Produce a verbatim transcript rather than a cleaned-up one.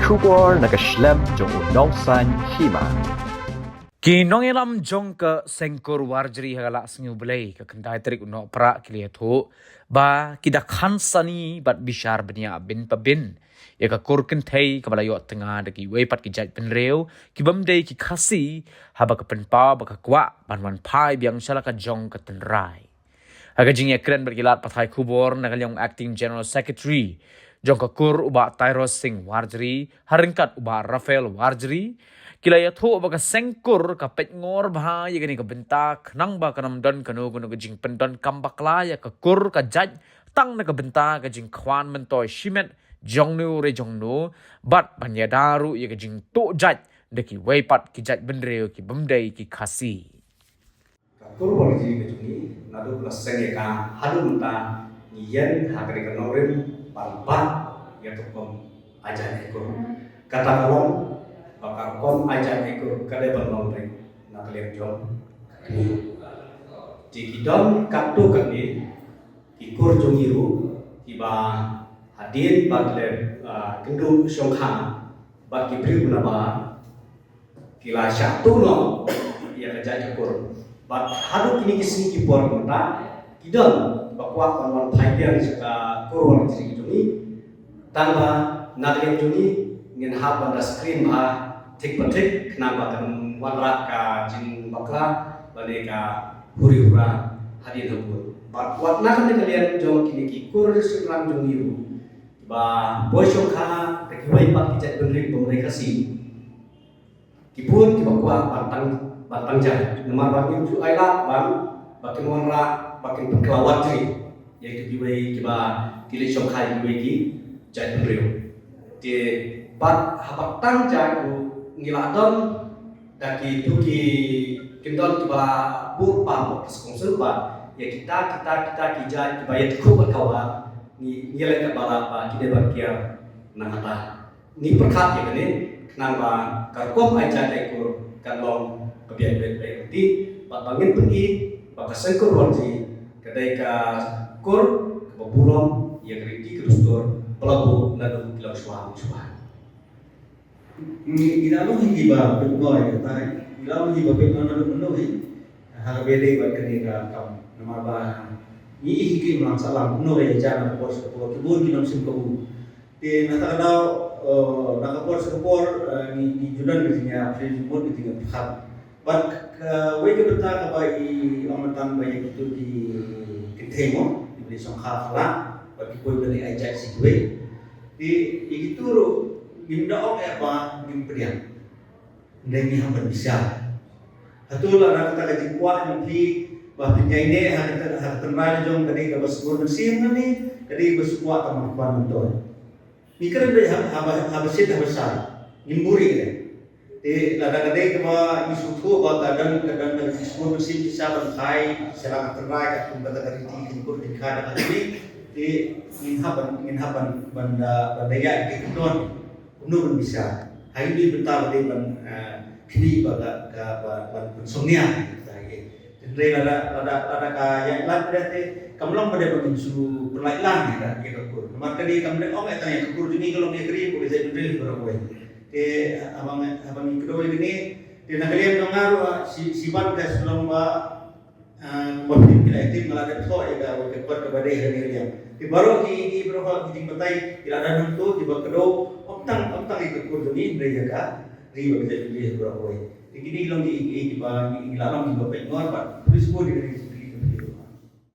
Khubor na ka shlem jong u Nongsaiñ Hima. Ki nongïalam jong ka Seng Kur Warjri ha ka Lad Sngi U Blei ka khyndai tarik u Nohprah ki la ïathuh ba ki da khan sani bad bishar bniah bin pa bin ïa ka kur kynthei kaba la ïoh tnga da kiwei pat ki jait bynriew ki bym dei ki Khasi, haba ka pynpaw ba ka kwah ban wan phai biang sha la ka jong ka tynrai. Ha ka jingïakren bad ki lad pathai khubor na ka liang u Acting General Secretary jong ka kur, u Bah Tyrus Singh Warjri, ha ryngkat u Bah Raphael Warjri, ki la ïathuh ba ka Seng Kur ka peit ngor bha ïa kane ka bynta khnang ba kan ym don kano kano ka jingpyndonkam bakla ïa ka kur ka jait tang na ka bynta ka jingkhwan myntoi shimet jong no re jong no, bad ban ïada ruh ïa ka jingtuh jait da kiwei pat ki jait bynriew ki bym dei ki Khasi. Ka kur Warjri ka jong ngi, naduh ba la seng ïa ka haduh mynta, ngi ïeng ha kane ka nongrim ban bat ïa ka rukom ajaid kur. Kata ka long ba ka rukom ajaid kur ka dei ban long ring na ka liang jong ngi. Te ki don katto katne ki kur jong ngi ruh kiba hadien ba ki la, ah, kynduh shongkha bad ki briew na ba ki la shah tuh noh ïa ka jait ka kur. Bad haduh kine ki sngi ki por mynta, ki don ba kwah ban wan phai biang sha ka kur Warjri jong ngi. Tang ba na ka liang jong ngi ngin hap ban da screen bha thik pa thik khnang ba kan wanrah ka jingbakla bad ka huri hura hadien habud. Bad wat na kane ka liang jong kine ki kur shynrang jong ngi ruh, ba poi shongkha da kiwei pat ki jait bynriew bym dei Khasi, ki bun kiba kwah ban tang, ban tang jait. Namar ba ngim ju ai lad ban ba kin wanrah, ba kin pynkylla Warjri ïa kiwei kiba ki leit shongkha ïa kiwei ki jait bynriew. Te bad haba tang jait ruh ngi la don da kito ki kyndon kiba bun bha hapoh Privy Council bad ïa kita, kita, kita ki jait kiba ïathuh bad ka war, ngi, ngi leh katba lah ba ki dei ban kiar na kata. Ngi pyrkhat ïa kane khnang ba ka rukom ajaid kur kan long ka biang beit beit ruh. Bad ba ngin pyni ba ka Seng Kur Warjri ka dei ka kur kaba burom ïa ka riti ka dustur ba la buh naduh ki longshuwa longshuwa. Ngi, ngi la long hi kiba pynbor ïa kata, ngi la long hi ba pynbor naduh mynno hi. Ha kaba ïadei bad kane ka kam, namar ba ngi ïohi hi ki Imlang Sahlang kumno ka ïajan na ka por sha ka por, ki bun ki nongshim kabu. Te na kata ka daw, eh, na ka por sha ka por, eh, ngi, ngi ju don ka jingïapyrshah, ngi ju mut ka jingïapyrkhat. Bad kawei ka bynta kaba i ong mynta ba ïa kito ki kynthei mo, kiba leit shongkha phylla bad ki poi ban leit ai jait sha kiwei. Te ïa kito ruh ngim da ong eh ba ngim pdiang. Hynrei ngi hap ban bishar. Hato lada kata ka jingkwah jong phi ba phin ïaineh ha kata, ha ka tynrai la jong ka dei kaba sngewbha mynsiem ne ka dei kaba shu kwah tang ban khwan myntoi. Ngi kren beit ha, haba, haba shit haba shai. Ngim buhrieh re. Te lada ka dei kaba ngi sngewthuh ba ka don, ka don ka jingsngewbha mynsiem shisha ban phai sha la ka tynrai katkum kata ka riti ka jingkut jingkha da ka jingmih, te ngin hap ban, ngin hap ban, ban da, ban da ïaid ki kyndon. Kumno ban bishar. Ha kine ki bynta ba dei ban, eh, khmih ba ka, ka, ba, ban pynsngewnia. Hynrei lada, lada, lada ka ïaid lad te kam long ba dei ban shu pynlait lang ïa ka, ïa ka kur. Namar kane kam dei ong ïa tang ïa ka kur jong ngi, ka long ïa ka ri bad ka jaitbynriew baroh kawei. Te haba ngi, haba ngi kdew ïa kane, te na ka liang jong nga ruh shi, shiban ka shu long ba, ah, kumba phi la ïatip, nga la dep thoh ïa ka, ka kot kaba dei ha kane ka liang. Te baroh ki, ki baroh ki jingbatai ki la dang nangto kiba kdew, ym tang, ym tang ïa ka kur jong ngi hynrei ïa ka ri bad ka jaitbynriew baroh kawei. Te kine ki long ki, ki, kiba ngi, ngi la long kiba peit ngor bad phi sngewbha ïa kane ka jingpeit.